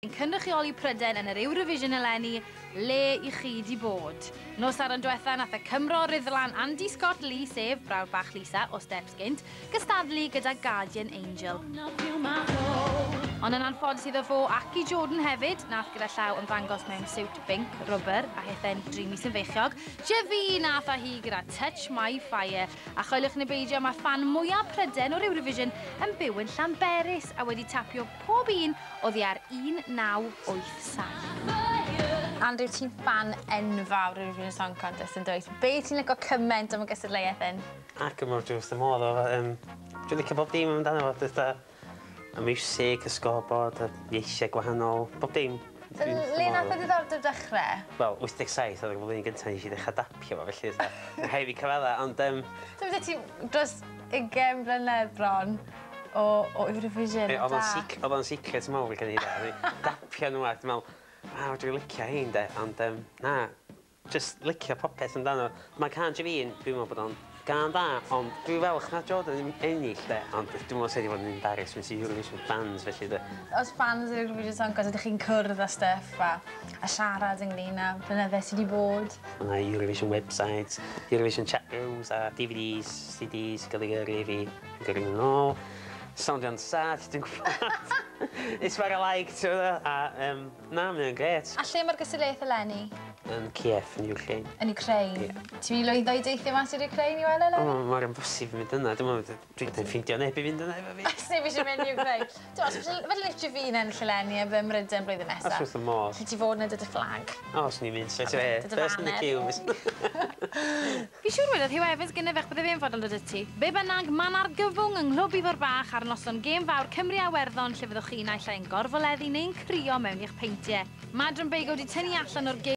Yn cynrychioli Prydain yn yr Eurovision eleni, le i chi 'di bod? Nos Sadwrn dwetha nath y Cymro Rhuddlan Andy Scott Lee, sef brawd bach Lisa o Steps gynt, gystadlu gyda Guardian Angel. Ond yn anffodus iddo fo ac i Jordan hefyd, nath gyda llaw ymddangos mewn siwt binc, rwbr, a hithen 3 mis yn feichiog. Jyfi nath â hi gyda Touch My Fire. A choeliwch neu beidio, mae ffan mwyaf Prydain o'r Eurovision yn byw yn Llanberis a wedi tapio pob un oddi ar 1987. Andrew, ti'n ffan enfawr o'r Eurovision Song Contest yn dwyt? Be ti'n licio cymaint am y gystadleuaeth hyn? Ac yn mor drws y modd o. Dwi'n licio bob dim amdano fo. Fatha y miwsig, y scoreboard, y ieithiau gwahanol, bob dim. Le nath y diddordeb dechrau? Wel, 87 oedd y flwyddyn gyntaf nes i ddechrau dapio fo, felly rhaid fi cyfadda, ond So bydde ti dros 20 mlynedd bron o Eurovision? Oedd o'n secret mawr gen i da. Dapio nhw a dwi'n meddwl, waw, dwi'n licio hein de, ond na, just licio popeth amdano. Mae cân Jafeen, dwi'n meddwl bod o'n gân dda, ond dwi'n falch na Jordan ddim ennill de, ond dwi'n meddwl sydd wedi bod yn embarrassment i Eurovision fans felly de. Os fans yr Eurovision Song Contest, ydych chi'n cwrdd â stuff a siarad ynglyn â blynydde sydd wedi bod? Mae yna Eurovision websites, Eurovision chat rooms a DVDs, CDs, gael ei gyrru i fi, gyrru nhw'n ôl. Soundio'n sad, dwi'n gwybod. It's what I like, ti'n gwybod? A na, mae'n grêt. A lle mae'r gystadleuaeth eleni? Yn Kiev, yn Ukraine. Yn Ukraine? Ie. Ti'n mynd i lwyddo i deithio mas i'r Ukraine i weld eleni? O, mae'n amhosib mynd yna. Dwi'n meddwl, dwi'n ffeindio neb i fynd yna efo fi. Oes neb eisiau mynd i Ukraine? Dwi'n meddwl, felly licio fi yn ennill eleni a bydd Mryden blwyddyn nesaf. Os wrth y modd. Lle ti fod yn dod y fflag. O, swn i'n mynd straight away. First in the queue. Fi siŵr wedodd Hugh Evans gynne fech bydde fe'n fodlon dod â ti. Be bynnag, ma'n argyfwng yng Nghlwb Ifor Bach ar noson gêm fawr Cymru a Werddon lle fyddwch chi naill ai'n gorfoleddu neu'n crio mewn i'ch peintiau. Mae Drumbago wedi tynnu allan o'r gêm.